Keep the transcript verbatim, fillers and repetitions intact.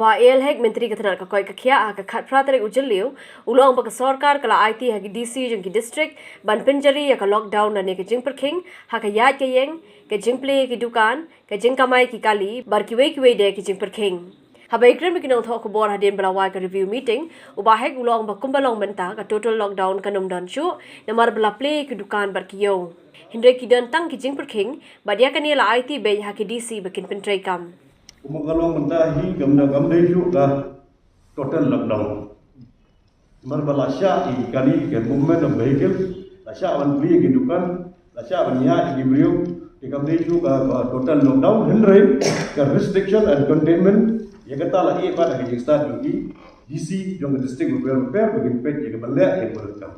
Bah A L Hek, Myntri ka tnad ka koit ka khiah, ha ka khatphra tarik u Jylliew u la ong ba ka sorkar ka la aiti ha ki D C jong ki district ban pynjari ïa ka lockdown lane ka jingpyrkhing ha ka ïaid ka ïeng, ka jingplie ki dukan, ka jingkamai ki kali bad kiwei kiwei de ki jingpyrkhing. Haba ïakren bad ki nongthoh khubor hadien ba la wai ka review meeting, u Bah Hek u la ong ba kumba long mynta ka total lockdown kan ym don shuh namar ba la plie ki dukan bad ki ïew. Hynrei ki don tang ki jingpyrkhing bad ïa kane la aiti beit ha ki D C ba kin pyntreikam. Kumba ka long mynta hi kam da kam dei shuh ka total lockdown. Namar ba la shah ïa ki kali, ka movement of vehicle, la shah ban plie ïa ki dukan, la shah ban ïaid ïa ki briew, te kam dei shuh ka, ka total lockdown, hynrei ka restriction and containment ïa kata la ïeh pat ha ka jingstad jong ki D C jong ka district bapher bapher ba kin peit ïa ka ban leh ïa ka kam.